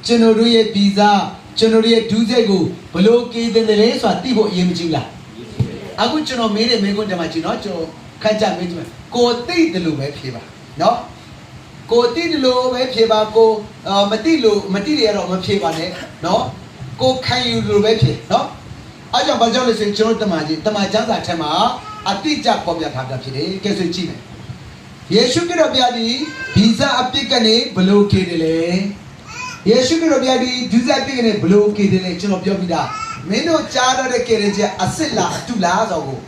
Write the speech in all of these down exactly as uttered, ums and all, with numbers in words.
ကျွန်တော်တို့ရဲ့ဗီဇာ၊ ကျွန်တော်တို့ရဲ့ဒုစရိုက်ကိုဘယ်လိုကယ်တင်သလဲဆိုတာသိဖို့အရေးမကြီးဘူးလား။ အခုကျွန်တော်မေးတဲ့မေးခွန်းထဲမှာကြည့်နော်၊ ကျွန်တော်ခက်ကြမေးကြည့်မယ်။ ကိုယ်သိသလိုပဲဖြေပါနော်။ ကိုယ်သိသလိုပဲဖြေပါ၊ ကိုယ်အာမသိလို့မသိတယ်ကတော့မဖြေပါနဲ့နော်။ ကိုယ်ခံယူသလိုပဲဖြေနော်။ အဲကြောင့်ဘာကြောင့်လဲဆိုရင်ကျွန်တော်တို့တမန်ကြီးတမန်ကျမ်းစာထဲမှာအတိအကျဖော်ပြထားတာဖြစ်တယ်။ ကဲဆိုကြည့်မယ်။ ယေရှုခရစ်တော်ဘုရားသည်ဗီဇာအပြစ်ကနေဘယ်လိုကယ်တင်လဲ။ ယေရှုခရစ်တော်ဘုရားသည်ဒုစရိုက်အပြစ်ကနေဘယ်လိုကယ်တင်လဲကျွန်တော်ပြောပြီးသား။ မင်းတို့ကြားတတ်တဲ့ကယ်တင်ခြင်းအစစ်လားအတုလားဆိုတော့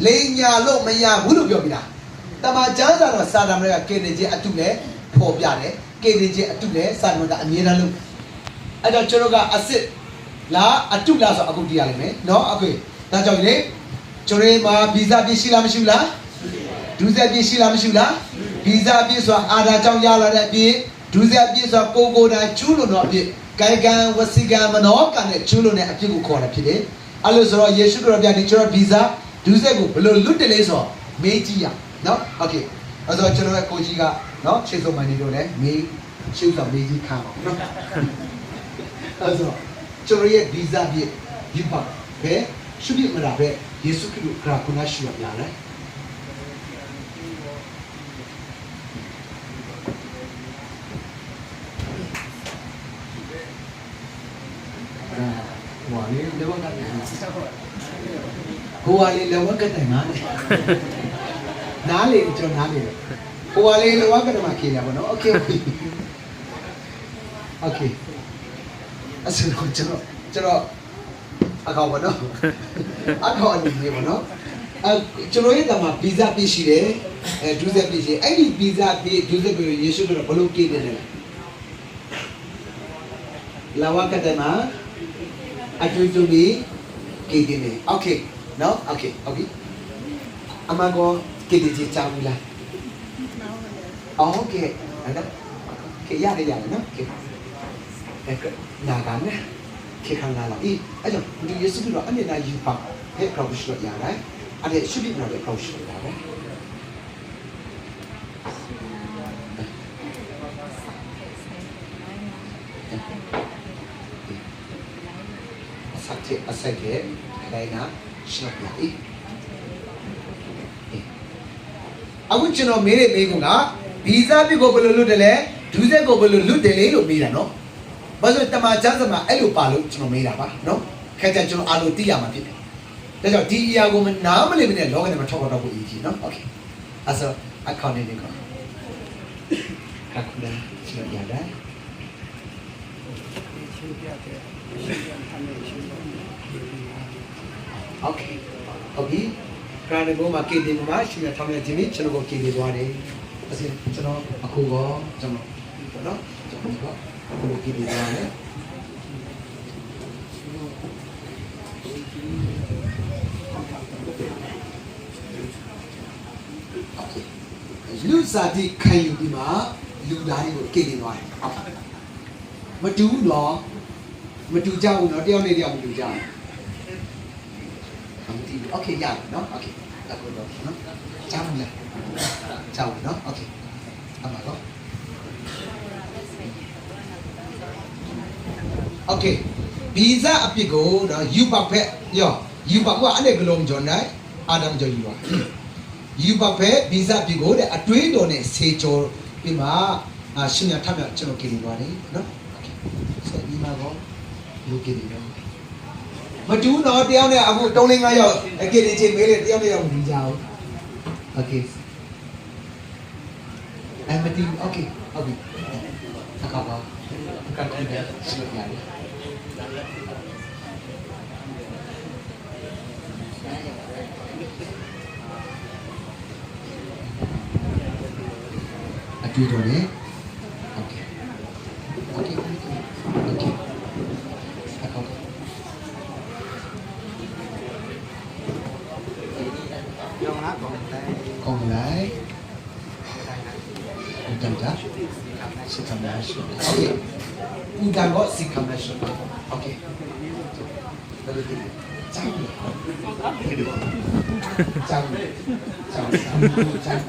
လိမ်ညာလို့မရဘူးလို့ပြောပြီးသား။ တမန်ကျမ်းစာတော်စာတမန်ကယ်တင်ခြင်းအတုလည်းဖော်ပြတယ်။ ကယ်တင်ခြင်းအတုလည်းစာတမန်ကအမြဲတမ်းလုပ်တယ်။ အဲတော့ကျွန်တော်ကအစစ်လားအတုလားဆိုအခုသိရလိမ့်မယ်နော်။ အခုဒါကြောင့်လေကျွန်တော်မှာဗီဇာပြစ်ရှိလားမရှိဘူးလား။ ဒုစရိုက်ပြစ်ရှိလားမရှိဘူးလား။ ဗီဇာပြစ်ဆိုတာအာဒါကြောင့်ရလာတဲ့အပြစ်၊ ဒုစရိုက်ပြစ်ဆိုတာကိုယ်ကိုယ်တိုင်ကျူးလွန်သောအပြစ်၊ ကာယကံဝစီကံမနောကံနဲ့ကျူးလွန်တဲ့အပြစ်ကိုခေါ်တာဖြစ်တယ်။ အဲ့လိုဆိုတော့ယေရှုခရစ်တော်ဘုရားဒီကျွန်တော်ဗီဇာဒုစရိုက်ကိုဘယ်လိုလွတ်တယ်လဲဆိုတော့မေးကြည့်ရနော်။ Okay ။အဲ့တော့ကျွန်တော်ရဲ့ကိုကြီးကနော်ချစ်ဆုံးမန်နေတော့လည်းမေးချစ်ဆုံးမေးကြီးခံပါနော်။ အဲ့တော့ကျွန်တော်ရဲ့ဗီဇာပြစ်ဒီပါပဲရှုပြစ်မရပဲယေရှုခရစ်ကိုကြွားခုနရှိရပြလဲ။ ဟိုကလေလက်ဝါးကပ်တိုင်မှာဟိုကလေလက်ဝါးကပ်တိုင်မှာနားလေကျွန်တော်နားလေဟိုကလေလက်ဝါးကပ်တိုင်မှာခေရပါတော့။ Okay okay okay အဲ့ဆိုတော့ကျွန်တော်ကျွန်တော်အကောင်ပေါ့နော်အကောင်အနေနဲ့ပေါ့နော်အဲကျွန်တော်ရဲ့တမန်ဗီဇာပြစ်ရှိတယ်အဲဒုစရိုက်ပြစ်ရှိအဲ့ဒီဗီဇာပြစ်ဒုစရိုက်ပြစ်ယေရှုခရစ်တော်ဘလို့ကယ်တယ်လဲလဝကတမအတူတူမီကယ်တင်တယ်။ Okay နော် Okay okay အမကောကယ်တင်ခြင်းကြားဘူးလား။ Okay နော်ကယ်ရတယ်ရတယ်နော်ကယ်နာတာနဲ့ခေခါလာလာအေးအဲ့ကြောင့်ဒီယေရှုခရစ်တော်အမျက်နှာယူပါဖဲ provision ရတယ်အဲ့ဒါရှုပ်ပြနာတဲ့ provision ရတယ်။ အဆက်ထက်အဆက်ထက်အတိုင်းနာရှင်းပြ၏အခုကျွန်တော်မေးတဲ့မေးခွန်းကဗီဇာပြစ်ကိုဘယ်လိုလွတ်တယ်လဲဒုစရိုက်ကိုဘယ်လိုလွတ်တယ်လဲလို့မေးတာနော်။ဘာလို့တမန်ကျမ်းစာမှာအဲ့လိုပါလို့ကျွန်တော်မေးတာပါနော်။ခဲကြကျွန်တော်အားလုံးသိရမှာဖြစ်တယ်။ဒါကြောင့်ဒီအရာကိုမနားမလည်မနဲ့လောကနဲ့မထောက်တော့ဘူးအရေးကြီးနော်။ Okay အဲ့ဆိုအခါနေနေကောခါခုနကျွန်တော်ရတာ Okay okay ခရစ်တော်ကိုမှကယ်တင်မှာရှင်ရထောင်းရခြင်းနဲ့ကျွန်တော်ကိုကယ်တင်သွားတယ်။ဒါဆိုကျွန်တော်အခုတော့ကျွန်တော်ပေါ့နော်ကျွန်တော်ကအခုလိုကယ်တင်သွားတယ်။ Okay လူစားသည့်ခံယူပြီးမှလူသားတွေကိုကယ်တင်သွားတယ်။မတူဘူးနော်။မတူကြဘူးနော်။တယောက်နဲ့တယောက်မတူကြဘူး။ မတူဘူး။ Okay ရတယ်နော်။ Okay အခုတော့နော်။ကြားဘူးလား။ကြားဘူးနော်။ Okay အမှန်တော့။ Okay ဗီဇာအပြစ်ကိုနော်ယူပါဖက်ရောယူပါကွာအဲ့လေကလုံးကြော်နိုင်အာဒမ်ကြော်ယူပါယူပါဖက်ဗီဇာအပြစ်ကိုတဲ့အတွေးတော်နဲ့ဆေးကြော်ပြီးမှအာရှင်ရထမြောက်ကျွန်တော်ကင်နေသွားတယ်နော်ဆိုပြီးမှတော့လူကင်နေတော့မတူတော့တယောက်နဲ့အခု3-4ယောက်အကင်နေချင်းမေးလေတယောက်နဲ့ယောက်မတူကြဘူး။ Okay အဲမတည်ဘူး။ Okay ဟုတ်ပြီအခါပါအခါတည်းပဲရှိလို့ရတယ်အတူတူနဲ့ Okay Okay Okay အခါပါကောင်းလိုက်ကောင်းလိုက်ဦးတန်တာစိတ်ခံစားရှိ။ Okay ဦးတန်ကစိတ်ခံစားရှိ။ Okay ဘယ်လိုလဲကြားပြီကြားပြီကြားပြီကြားပ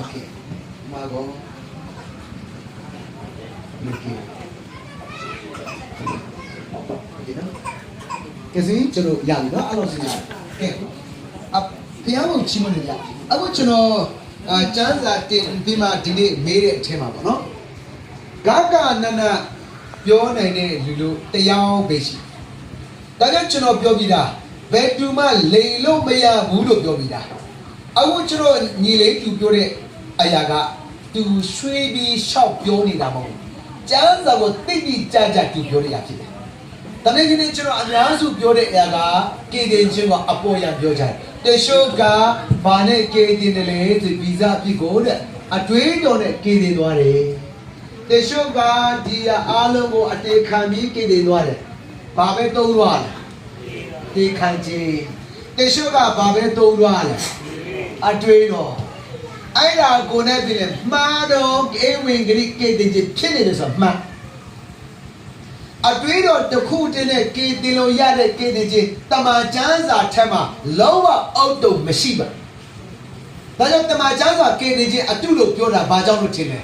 Okay. မကော။ Okay. Okay နော်။ ကဲဆိုရင်ကျွန်တော်ရပြီနော်။ အဲ့လိုဆိုရင်ကဲ။ အဘုရားကိုချီးမွမ်းနေကြ။ အခုကျွန်တော်အာကျမ်းစာတင်ပြီးမှဒီနေ့မေးတဲ့အထဲမှာပေါ့နော်။ ဂဂနနပြောနိုင်တဲ့လူလို့တရားပဲရှိတယ်။ ဒါကြောင့်ကျွန်တော်ပြောပြီးသားဘယ်သူမှလိမ်လို့မရဘူးလို့ပြောပြီးသားအခုကျွန်တော်ညီလေးသူပြောတဲ့အရာကသူဆွေးပြီးရှောက်ပြောနေတာမဟုတ်ဘူးကျမ်းစာကိုသိတိကျကျသူပြောနေတာဖြစ်တယ်ဒါနဲ့ဒီနေ့ကျွန်တော်အများစုပြောတဲ့အရာကကယ်တင်ခြင်းကိုအပေါ်ယံပြောကြတယ်တချို့ကဘာနဲ့ကယ်တင်တယ်လဲဆိုဗီဇာအဖြစ်ကိုတဲ့အတွေးတော်နဲ့ကယ်တင်သွားတယ်တချို့ကဒီရအားလုံးကိုအတေခံပြီးကယ်တင်သွားတယ်ဘာပဲသုံးသွားလဲတေခံခြင်းတချို့ကဘာပဲသုံးသွားလဲအတွေးတော်အဲ့ဒါကိုနဲ့ပြင်မှားတော့အေးဝင်ကလေးကယ်တင်ခြင်းဖြစ်နေတယ်ဆိုတော့မှန်အတွေးတော်တစ်ခုတည်းနဲ့ကယ်တင်လို့ရတဲ့ကယ်တင်ခြင်းတမန်ကျမ်းစာထဲမှာလုံးဝအောက်တုံမရှိပါဘူးဒါကြောင့်တမန်ကျမ်းစာကယ်တင်ခြင်းအတုလို့ပြောတာဘာကြောင့်လို့ထင်လဲ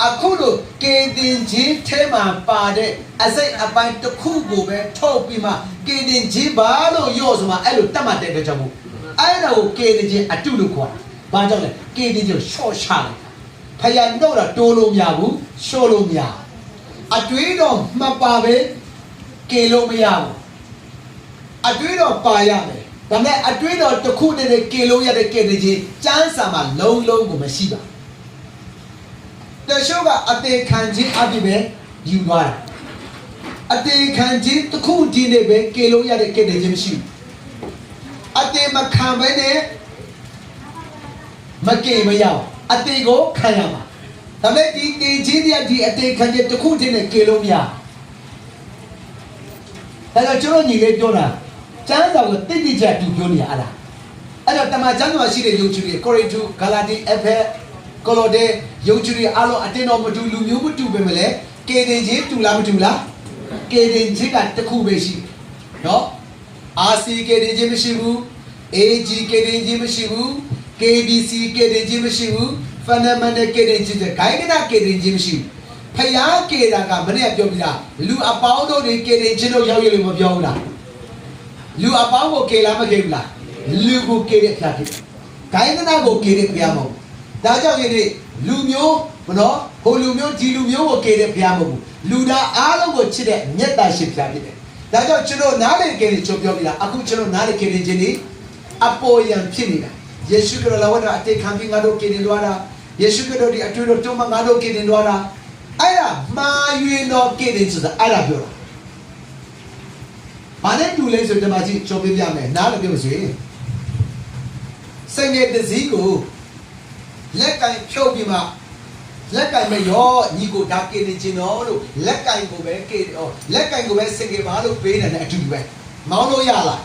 အခုလိုကယ်တင်ခြင်းထဲမှာပါတဲ့အစိတ်အပိုင်းတစ်ခုကိုပဲထုတ်ပြီးမှကယ်တင်ခြင်းဘာလို့ရော့ဆိုမှအဲ့လိုတတ်မှတ်တဲ့အတွက်ကြောင့်မို့အဲ့ဒါကိုကယ်တင်ခြင်းအတုလို့ခေါ်တာဘာကြောင့်လဲကယ်တင်ခြင်းကိုရှော့ချလိုက်တာဖယားနှုတ်တာတိုးလို့မရဘူးရှော့လို့မရဘူးအတွေးတော်မပါပဲကယ်လို့မရဘူးအတွေးတော်ပါရမယ်ဒါပေမဲ့အတွေးတော်တစ်ခုတည်းနဲ့ကယ်လို့ရတဲ့ကယ်တင်ခြင်းစံစာမှာလုံးလုံးကိုမရှိပါဘူးတချို့ကအသေးခံခြင်းအပြည့်ပဲယူသွားတာအသေးခံခြင်းတစ်ခုတည်းနဲ့ပဲကယ်လို့ရတဲ့ကယ်တင်ခြင်းမရှိဘူးအသေးမခံဘဲနဲ့မကယ်မရဘူးအသေးကိုခံရမှာဒါပေမဲ့ဒီတည်ခြင်းတွေကဒီအသေးခံခြင်းတစ်ခုတည်းနဲ့ကယ်လို့မရဘူးဒါကြောင့်ကျွန်တော်ညီလေးပြောတာကျမ်းစာကိုတိတိကျကျတူပြောနေရအဲ့ဒါအဲ့တော့တမန်ကျမ်းစာမှာရှိတဲ့ယုံကြည်တွေကောရိန္သုဂါလာတိအဖက်ကောလောဒဲယုံကြည်တွေအားလုံးအတင်းတော်မတူလူမျိုးမတူပဲမလဲကယ်တင်ခြင်းတူလားမတူလားကယ်တင်ခြင်းကတစ်ခုပဲရှိတယ်နော် RC ကယ်တင်ခြင်းမရှိဘူး AG ကယ်တင်ခြင်းမရှိဘူး KBC ကယ်တင်ခြင်းမရှိဘူး fundamental ကယ်တင်ခြင်းတဲ့ဂိုင်းကနကယ်တင်ခြင်းမရှိဘူးဖျားကယ်တာကမနေ့ကပြောပြီးတာလူအပေါင်းတို့တွေကယ်တင်ခြင်းတို့ရောက်ရလို့မပြောဘူးလားလူအပေါင်းကိုကယ်လားမကယ်ဘူးလားလူကိုကယ်တဲ့ဖျားဖြစ်တယ်ဂိုင်းကနကိုကယ်တဲ့ဖျားမဟုတ်ဘူးဒါကြောင့်ယနေ့လူမျိုးမနော်ဟိုလူမျိုးဒီလူမျိုးကိုကယ်တဲ့ဖျားမဟုတ်ဘူးလူသားအားလုံးကိုချစ်တဲ့မျက်တန်ရှင်ဖျားဖြစ်တယ်ဒါကြောင့်ကျွန်တော်နားလည်ကယ်တင်ကျွန်တော်ပြောပြတာအခုကျွန်တော်နားလည်ကယ်တင်ခြင်းនេះအပေါ်ယံဖြစ်နေတာယေရှုခရစ်တော်လာဝတ်တော်အတေခံပြီးငါတို့ကယ်တင်သွားတာယေရှုခရစ်တော်ဒီအတွေ့အကြုံမှာငါတို့ကယ်တင်သွားတာအဲ့ဒါမှားယွင်းသောကယ်တင်ဆိုတာအဲ့ဒါပြောတာဘာနဲ့တူလဲဆိုတော့ဒီမှာကြည့်ကျွန်တော်ပြပြမယ်နားလည်ပြမယ်ဆိုရင်စိတ်နဲ့တစည်းကိုလက်ကင်ဖြုတ်ပြီးမှလက်ကင်မရောညီကိုဒါကယ်တင်ခြင်းတော့လို့လက်ကင်ကိုပဲကယ်တော့လက်ကင်ကိုပဲစင်ကြယ်ပါလို့ပေးတယ်နဲ့အတူတူပဲမောင်းလို့ရလား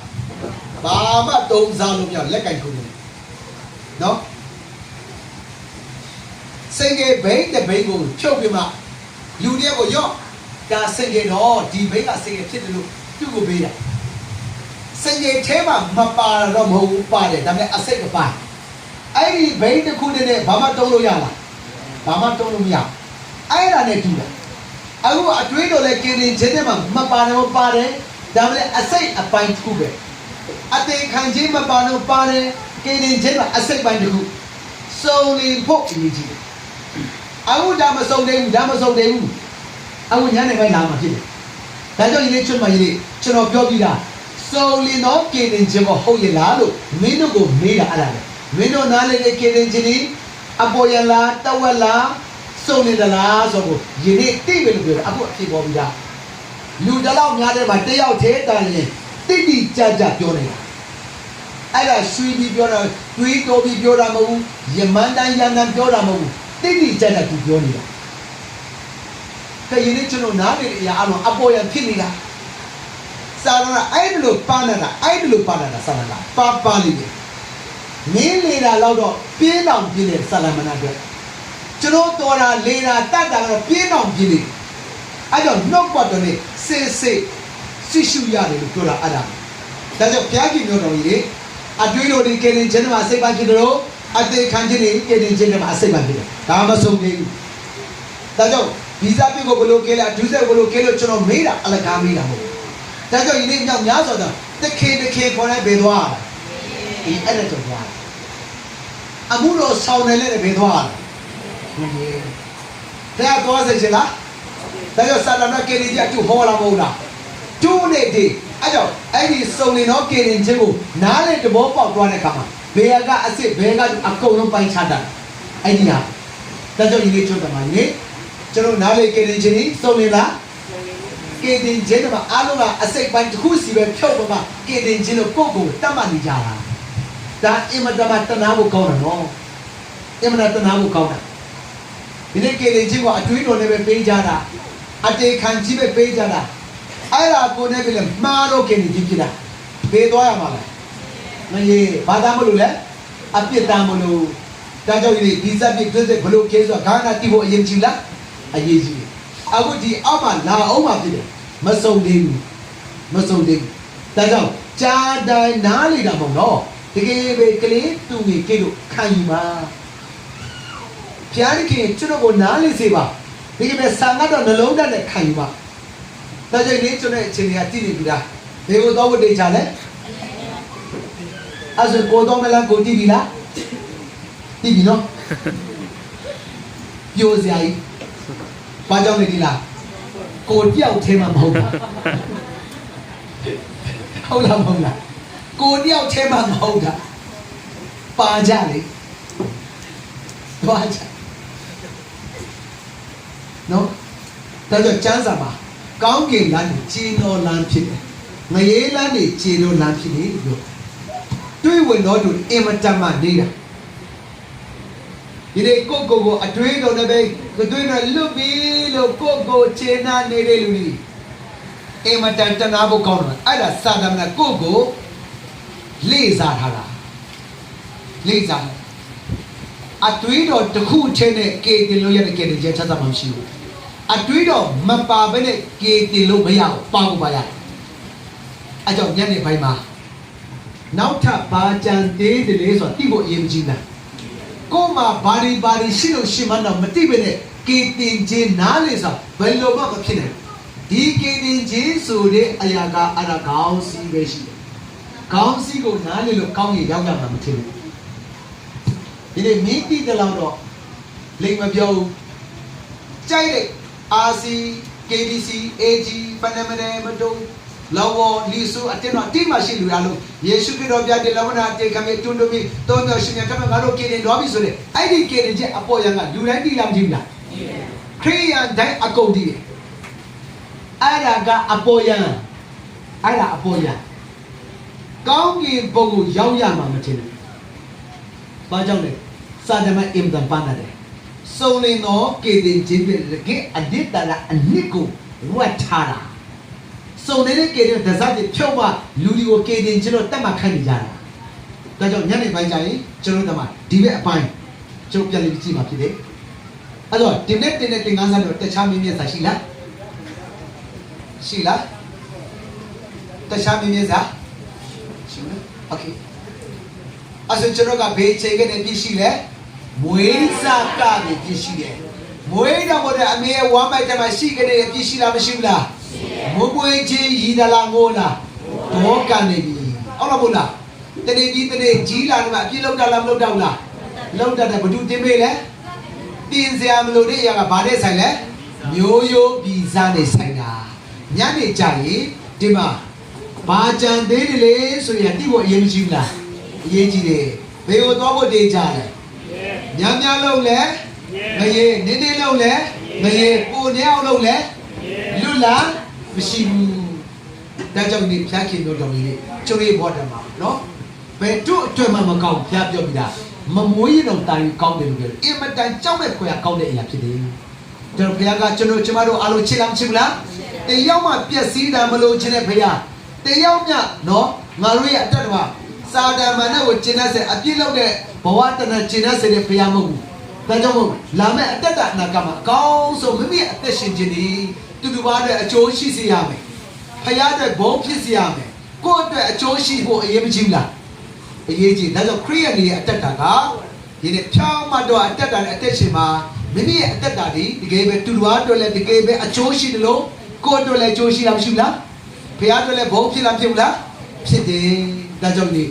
ဘာမှတုံးစားလို့မရလက်ကင်ကိုနေနော်စင်ကြယ်ဘိန်းတစ်ဘိန်းကိုဖြုတ်ပြီးမှလူတယောက်ကိုရော့ဒါစင်ကြယ်တော့ဒီဘိန်းကစင်ကြယ်ဖြစ်တယ်လို့သူ့ကိုပေးတာစင်ကြယ်ထဲမှာမပါတော့မဟုတ်ဘူးပါတယ်ဒါပေမဲ့အစိတ်အပိုင်းအဲ့ဒီဘိန်းတစ်ခုတည်းနဲ့ဘာမှတုံးလို့ရလားဘာမှတုံးလို့မရအဲ့ဒါနဲ့တူတာအခုအတွေးတော်လဲကယ်တင်ခြင်းထဲမှာမပါတော့ပါတယ်ဒါပေမဲ့အစိတ်အပိုင်းတစ်ခုပဲအသေးခံခြင်းမပါတော့ပါတယ်ကယ်တင်ခြင်းမှာအစိတ်ပိုင်းတစ်ခုစုံလင်ဖို့အရေးကြီးတယ်အခုဒါမစုံသေးဘူးဒါမစုံသေးဘူးအခုညနေပိုင်းလာမှာဖြစ်တယ်ဒါကြောင့်ယနေ့ကျွန်မယနေ့ကျွန်တော်ပြောပြတာ စုံလင်သောကယ်တင်ခြင်းကိုဟုတ်ရဲ့လားလို့မင်းတို့ကိုမေးတာအဲ့ဒါလေမင်းတို့နားလည်တဲ့ကယ်တင်ခြင်းသည်အပေါ်ယံလားတဝက်လားစုံလင်သလားဆိုတော့ယနေ့သိပြီလို့ပြောတယ်အခုအဖြစ်ပေါ်ပြီးသားလူတစ်လောက်များထဲမှာတစ်ယောက်ထဲတာရင်တိတိကျကျပြောနေတာအဲ့ဒါရွှေပြီးပြောတာတွေးတောပြီးပြောတာမဟုတ်ဘူးယမန်းတန်းရန်တန်းပြောတာမဟုတ်ဘူးတိတိကျကျသူပြောနေတာ ကရင်နဲ့ကျွန်တော်နားလည်တဲ့အရာအလုံးအပေါ်ယံဖြစ်နေတာစာရဏအဲ့ဒါလို့ပါဏာတာအဲ့ဒါလို့ပါဏာတာစာရဏပါပါလိမ့်မယ်မင်းလေတာလောက်တော့ပြင်းအောင်ပြင်းတဲ့စာရမဏအတွက်ကျွန်တော်တော်တာလေတာတတ်တာကတော့ပြင်းအောင်ပြင်းနေအဲ့တော့နှုတ်ပတ်တော်နဲ့စေစေစိတ်ရှုရတယ်လို့ပြောတာအဲ့ဒါဒါကြောင့်ဘုရားခင်ပြောတော်ကြီးအတွေးတော်ဒီကယ်တင်ခြင်းမှာစိတ်ပါဖြစ်တယ်လို့အသေးခံခြင်းနဲ့ကယ်တင်ခြင်းမှာအစိတ်ပါဖြစ်တယ်ဒါမဆုံးသေးဘူးဒါကြောင့်ဗီဇာပြုတ်ကိုဘယ်လိုကဲလဲအထူးဆက်ဘယ်လိုကဲလို့ကျွန်တော်မေးတာအလကားမေးတာမဟုတ်ဘူးဒါကြောင့်ယနေ့မြောက်များစွာသောတခင်တခင်ခေါ်တဲ့ဘယ်သွားလဲဒီအဲ့ဒါကြောင့်သွားတယ်အမှုတော်ဆောင်နေလဲတဲ့ဘယ်သွားလဲမရေဘုရားသွားစေချင်လားဒါကြောင့်စာတန်ကယ်တင်ခြင်းအတူဟောလာမဟုတ်လားတူနေတယ်အဲ့ကြောင့်အဲ့ဒီစုံလင်သောကယ်တင်ခြင်းကိုနားလည်တဘောပေါက်သွားတဲ့အခါမှာဘယ်ကအစစ်ဘယ်ကအကုန်လုံးပိုင်းခြားတတ်အဲ့ဒီဟာဒါကြောင့်ယနေ့ကျွန်တော်မှာယနေ့ကျွန်တော်နားလည်ကယ်တင်ခြင်းនេះစုံလင်လားကယ်တင်ခြင်းတွေမှာအားလုံးကအစိတ်ပိုင်းတစ်ခုစီပဲဖြုတ်ပေါ်မှာကယ်တင်ခြင်းလို့ကိုယ့်ကိုယ်တတ်မှတ်နေကြတာဒါအင်မတန်မှတနာဖို့ကောင်းတယ်နော်အင်မတန်တနာဖို့ကောင်းတာဒီနေ့ကယ်တင်ခြင်းကိုအတွေးတော်နဲ့ပဲပေးကြတာအတေခံကြီးပဲပေးကြတာအဲ့ဒါကိုနဲ့ပဲလေမှားတော့ကယ်တင်ခြင်းဖြစ်တာဘယ်သွားရမှာလဲမရေဘာသာမလို့လဲအပြစ်သားမလို့ဒါကြောင့်ဒီဒီစပ်ပြစ်တွေးတဲ့ဘလို့ကဲဆိုတာခန္ဓာတိဖို့အရေးကြီးလားအရေးကြီးတယ်အခုဒီအောက်မှာလာအောင်မှာဖြစ်တယ်မစုံသေးဘူးမစုံသေးဘူးဒါကြောင့်ကြားတိုင်းနားလေတာမဟုတ်တော့တကယ်ပဲကလေးသူငယ်ကလေးတို့ခံယူပါဘုရားသခင်ကျွန်တော်ကိုနားလေစေပါတကယ်ပဲဆာငတ်တော့နှလုံးသားနဲ့ခံယူပါဒါကြောင့်ဒီကျွန်တော်ရဲ့အခြေအနေကတည်နေပြီလားဘယ်ကိုတော့ဝတ်တေချာလဲအဲ့ဆိုကိုတော့မလားကိုတည်ပြီလားတည်ပြီနော်ပြောစရာကြီးဘာကြောင့်လဲဒီလားကိုတယောက်ထဲမှာမဟုတ်ဘူးဟုတ်လားမဟုတ်လားကိုတယောက်ထဲမှာမဟုတ်တာပါကြလေပါကြနော်ဒါကြောင့်ကျမ်းစာမှာကောင်းကင်လမ်းကိုခြေတော်လမ်းဖြစ်တယ်ငရေလမ်းကိုခြေတော်လမ်းဖြစ်တယ်လို့ပြောတွေ့ဝင်တော်သူအင်မတန်မှနေတာဒီနေ့ကိုကိုကိုအတွေးတော်နဲ့ပဲကတွေးနဲ့လွတ်ပြီလို့ကိုကိုခြေနာနေတဲ့လူတွေအင်မတန်တနာဖို့ကောင်းတယ်အဲ့ဒါစာတမန်ကိုကိုလေးစားထားတာလေးစားတယ်အတွေးတော်တစ်ခုထဲနဲ့ကယ်တင်လို့ရတဲ့ကယ်တင်ခြင်းချက်စားမှမရှိဘူးအတွေးတော်မပါဘဲနဲ့ကယ်တင်လို့မရဘူးပါကိုပါရတယ်အကြောင်းညနေပိုင်းမှာနောက်ထပ်ဘာကြံသေးတယ်လဲဆိုတော့သိဖို့အရေးမကြီးဘူးကို့မှာဘာတွေဘာတွေရှိလို့ရှိမှန်းတော့မသိဘဲနဲ့ကယ်တင်ခြင်းနားလည်စာဘယ်လိုမှမဖြစ်နိုင်ဘူးဒီကယ်တင်ခြင်းဆိုတဲ့အရာကအရာခေါင်းစည်းပဲရှိတယ်ခေါင်းစည်းကိုနားလည်လို့ကောင်းရင်ရောက်ရမှာမထင်ဘူးဒီနေ့မင်းသိတဲ့လောက်တော့လိမ်မပြောဘူးကြိုက်တဲ့ RC KBC AG ပနမရဲမတုံလော်ဝေါ်လီဆူအတင်းတော်တိမရှိလူရလို့ယေရှုခရစ်တော်ဘုရားတင်လဝနာအတေခံပြီးတွန်းတွန်းပြီးသုံးတော်ရှင်များထပ်မံငါတို့ကယ်တင်တော်ပြီဆိုတဲ့အဲ့ဒီကယ်တင်ခြင်းအပေါ်ယံကလူတိုင်းတည်လာမကြည့်ဘူးလားခရိယန်တိုင်းအကုန်တည်တယ်အဲ့ဒါကအပေါ်ယံအဲ့ဒါအပေါ်ယံကောင်းကင်ဘုံကိုရောက်ရမှာမထင်ဘူးဘာကြောင့်လဲစာတမန်အင်တန်ပန်းတယ်စုံလင်သောကယ်တင်ခြင်းဖြင့်တကယ့်အနှစ်သာရအနှစ်ကိုဝတ်ထားတာစုံလင်တဲ့ကယ်တင်တစားတွေဖြုတ်မှလူတွေကိုကယ်တင်ခြင်းလို့တတ်မှတ်ခိုင်းနေကြတာဒါကြောင့်ညနေပိုင်းကျရင်ကျွန်တော်တို့ကမှဒီဘက်အပိုင်းကျွန်တော်ပြန်လည်ကြည့်မှာဖြစ်တယ်အဲ့တော့ဒီနေ့တင်တဲ့တင်ကားစားတော့တခြားမင်းမြတ်စာရှိလားရှိလားတခြားမင်းမြတ်စာရှိလား okay အဲ့ဆိုကျွန်တော်ကဘယ်ချိန်ကနေပြည့်ရှိလဲမွေးစကနေပြည့်ရှိတယ်မွေးတော်မူတဲ့အမေရဲ့ဝမ်းပိုက်ထဲမှာရှိခဲ့တဲ့ပြည့်ရှိလားမရှိဘူးလားမွေးမွေးချင်းရည်တလားငိုးလားဒေါ်ကန်နေပြီဟုတ်လားမဟုတ်လားတနေ့ပြီးတနေ့ကြီးလာနေမှာအပြည့်လောက်တာလားမလောက်တာဘူးလားလောက်တာတဲ့ဘဒုတင်မေးလဲတင်စရာမလိုတဲ့အရာကဘာနဲ့ဆိုင်လဲမျိုးရိုးဗီဇနဲ့ဆိုင်တာညနေကြရင်ဒီမှာ ဘာကျန်သေးတယ်လဲဆိုရင် သိဖို့အရေးမကြီးဘူးလား? အရေးကြီးတယ်။ ဘယ်ကိုသွားဖို့သေချာလဲ? များများလုပ်လဲငရဲ၊ နည်းနည်းလုပ်လဲငရဲ၊ ပိုများအောင်လုပ်လဲလွတ်လပ်မရှိဘူး။ ဒါကြောင့်ဒီနေ့ ဘုရားခင်တော်တော်ကြီးနေ့ ကျွန်တော်ရဲ့ဘဝထဲမှာနော် ဘယ်သူ့အတွက်မှမကောင်းဘူး ဘုရားပြောပြီးသား။ မမွေးရင်တောင် သာရင်ကောင်းတယ်လို့ပြောတယ်။ အင်မတန်ကြောက်မဲ့ဖွယ်ရာကောင်းတဲ့အရာဖြစ်တယ်။ ကျွန်တော်ဘုရားက ကျွန်တော်ကျမတို့အားလုံးချစ်လား မချစ်ဘူးလား? တယောက်မှပျက်စီးတာမလိုချင်တဲ့ဘုရား၊ တယောက်မျှနော် ငါတို့ရဲ့အတ္တတမ စာတန်မန်နဲ့ကိုကျင့်တတ်စေ၊ အပြစ်လုပ်တဲ့ဘဝတဏ္ဍာကျင့်တတ်စေတဲ့ဘုရားမဟုတ်ဘူး။ ဒါကြောင့်မို့ လာမယ့်အတ္တအနာဂတ်မှာ အကောင်းဆုံး မိမိရဲ့အသက်ရှင်ခြင်းသည် သူတစ်ပါးအတွက်အကျိုးရှိစေရမယ်။ ဘုရားအတွက်ဘုန်းဖြစ်စေရမယ်။ ကိုယ့်အတွက်အကျိုးရှိဖို့အရေးမကြီးဘူးလား? အရေးကြီး။ ဒါကြောင့် ခရစ်ယာန်တွေရဲ့အတ္တက ဒီနေ့ ဖြောင့်မတ်တော်အတ္တနဲ့အသက်ရှင်မှာ၊ မိမိရဲ့အတ္တတွေ တကယ်ပဲ သူတစ်ပါးအတွက်လည်း တကယ်ပဲအကျိုးရှိသလို၊ ကိုယ့်အတွက်လည်းအကျိုးရှိလား မရှိဘူးလား? ဘုရားအတွက်လည်းဘုန်းဖြစ်လား ဖြစ်ဘူးလား? ဖြစ်တယ်။ ဒါကြောင့်ဒီနေ့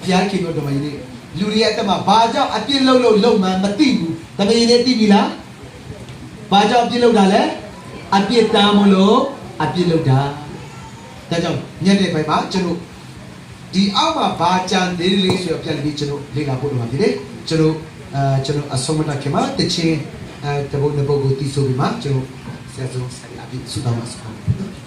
ဘုရားခင်တော်တော်မကြီးနေ့ လူတွေရဲ့အတ္တမှာ ဘာကြောင့်အပြစ်လုပ်လို့လုပ်မှန်းမသိဘူး။ တမင်နဲ့သိပြီလား? ဘာကြောင့်အပြစ်လုပ်တာလဲ? အပြစ်တာမို့လို့အပြစ်လုပ်တာ။ ဒါကြောင့် ညနေပိုင်းမှာ ကျွန်တော် ဒီအောက်မှာ ဘာကျန်သေးလဲဆိုတော့ ပြန်ပြီး ကျွန်တော် လေ့လာဖို့လိုမှာဖြစ်တယ်။ ကျွန်တော် အဲ ကျွန်တော် အဆုံးမသတ်ခင်မှာ တခြင်း အဲ တစ်ပုဒ်နှစ်ပုဒ်ကို သီဆိုပြီးမှ ကျွန်တော် ဆရာဆုံး ဆရာအပြည့် ဆုတောင်းမှာ ဆုတောင်းမှာဖြစ်တယ်။